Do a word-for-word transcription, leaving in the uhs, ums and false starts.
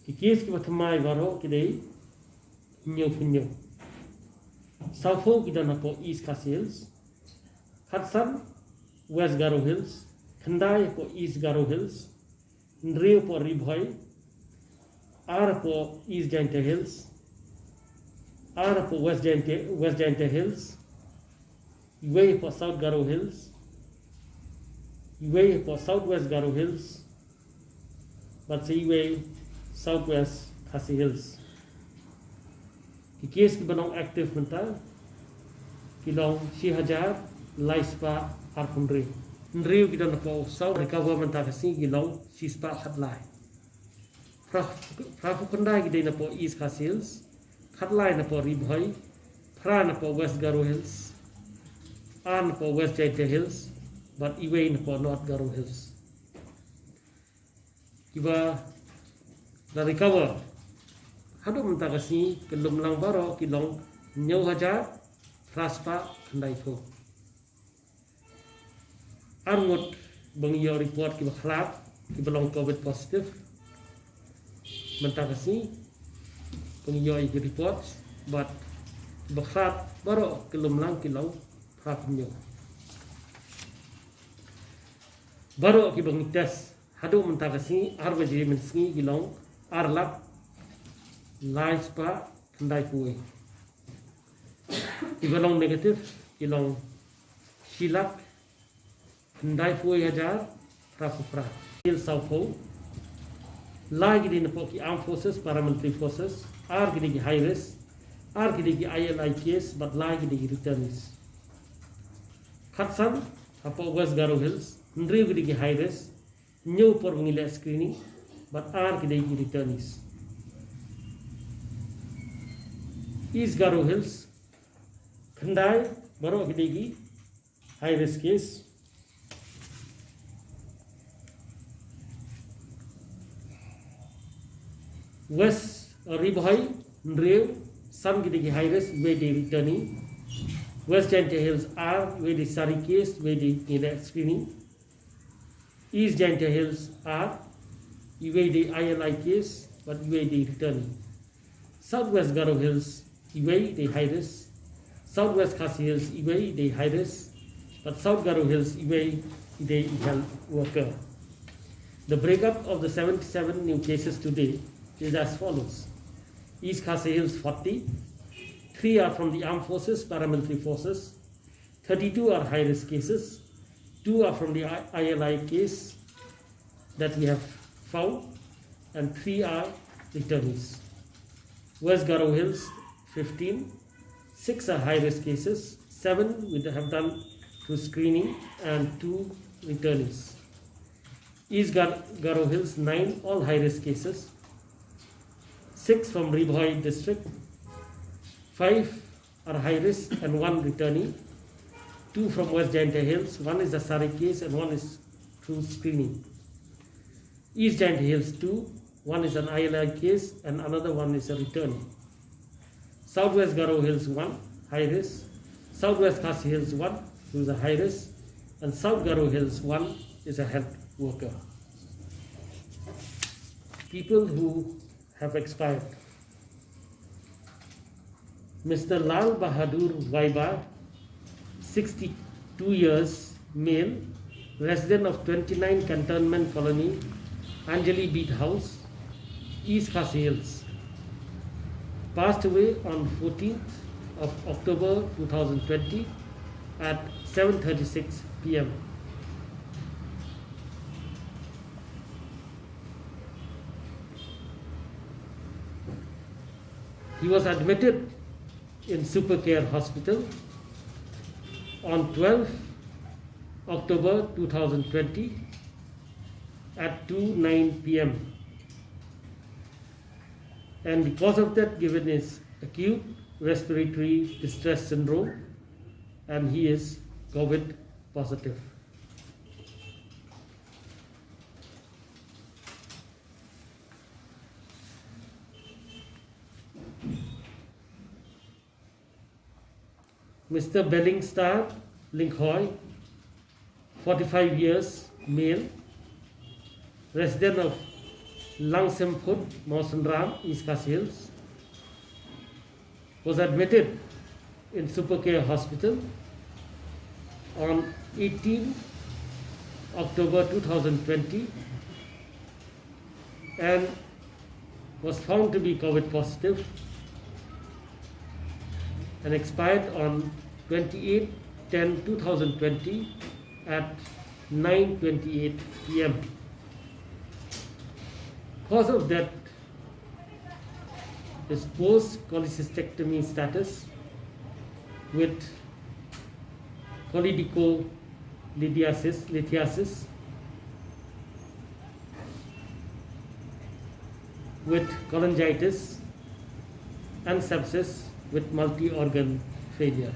Ki case kiba thymmai baroh ki dei hynñiewphew hynñiew. Sawphew ki don hapoh East Khasi Hills. Khatsan West Garo Hills. Khyndai hapoh East Garo Hills. Hynriew hapoh Ri Bhoi. Ar hapoh East Jaintia Hills. Ar hapoh West Jaintia, West Jaintia Hills. Iwei hapoh South Garo Hills. Iwei hapoh South West Garo Hills. Bad sa iwei South West Khasi Hills. Ki case kiba long active mynta ki long shi hajar lai spah arphew hynriew. Hynriew ki don hapoh South, recover mynta ka sngi ki long shi spah khatlai. Phra, phraphew khyndai ki dei napoh East Khasi Hills, khatlai napoh Ri Bhoi, phra napoh West Garo Hills, ar napoh West Jaintia Hills, bad iwei napoh North Garo Hills. Kiba la recover haduh mynta ka sngi, ki lum lang baroh ki long hynñiew hajar phra spah khyndaiphew. Ar ngut ba ngi ïoh report kiba khlad, kiba long covid positive mynta ka sngi. Ba ngi ïoh ïa ki report, bad kiba khlad baroh ki lum lang ki long phraphew hynñiew. Baroh kiba ngi test haduh mynta ka sngi, ar baje mynsngi, ki long ar lak lai spah khyndaiphew. Kiba long negative ki long shi lak khyndaiphew hajar phraphew phra. Ki sawphew, lai ki dei napoh ki armed forces, paramilitary forces, ar ki dei ki high risk, ar ki dei ki I L I case, bad lai ki dei ki returnees. Khatsan hapoh West Garo Hills, hynriew ki dei ki high risk, hynñiew por ba ngi leh screening, bad ar ki dei ki returnees. East Garo Hills, khyndai baroh ki dei ki high risk case. West, uh, Ri Bhoi, hynriew, san ki dei ki high risk, iwei dei returnee. West Jaintia Hills ar, iwei dei sari case, iwei dei ngi leh screening. East Jaintia Hills ar, iwei dei I L I case, bad iwei dei returnee. South West Garo Hills, iwei dei high risk. South West Khasi Hills, iwei dei high risk. Bad South Garo Hills, iwei dei health worker. The breakup of the seventy-seven new cases today is as follows. East Khasi Hills, forty. Three are from the armed forces, paramilitary forces. Thirty-two are high-risk cases. Two are from the I-, I L I case that we have found, and three are returnees. West Garo Hills, fifteen. Six are high-risk cases. Seven we have done through screening, and two returnees. East Gar-, Garo Hills, nine, all high-risk cases. Six from Ri Bhoi district. Five are high risk and one returnee. Two from West Jaintia Hills, one is a sari case and one is through screening. East Jaintia Hills, two, one is an I L I case and another one is a returnee. Southwest Garo Hills, one, high risk. Southwest Khasi Hills, one, who is a high risk. And South Garo Hills, one is a health worker. People who have expired. Mister Lal Bahadur Waiba, sixty-two years, male, resident of twenty-nine Cantonment Colony, Anjali Beat House, East Khasi Hills, passed away on fourteenth of October two thousand twenty at seven thirty-six P M. He was admitted in Super Care Hospital on twelfth October two thousand twenty at two nine P M. And the cause of death given is acute respiratory distress syndrome, and he is COVID positive. Mister Bellingstar Linkhoi, forty-five years, male, resident of Langsemphut, Mawsynram, East Khasi Hills, was admitted in Supercare Hospital on eighteenth October two thousand twenty and was found to be COVID positive and expired on twenty-eighth ten two thousand twenty at nine twenty-eight p m. Cause of death is post cholecystectomy status with cholelithiasis, lithiasis, with cholangitis and sepsis with multi-organ failure.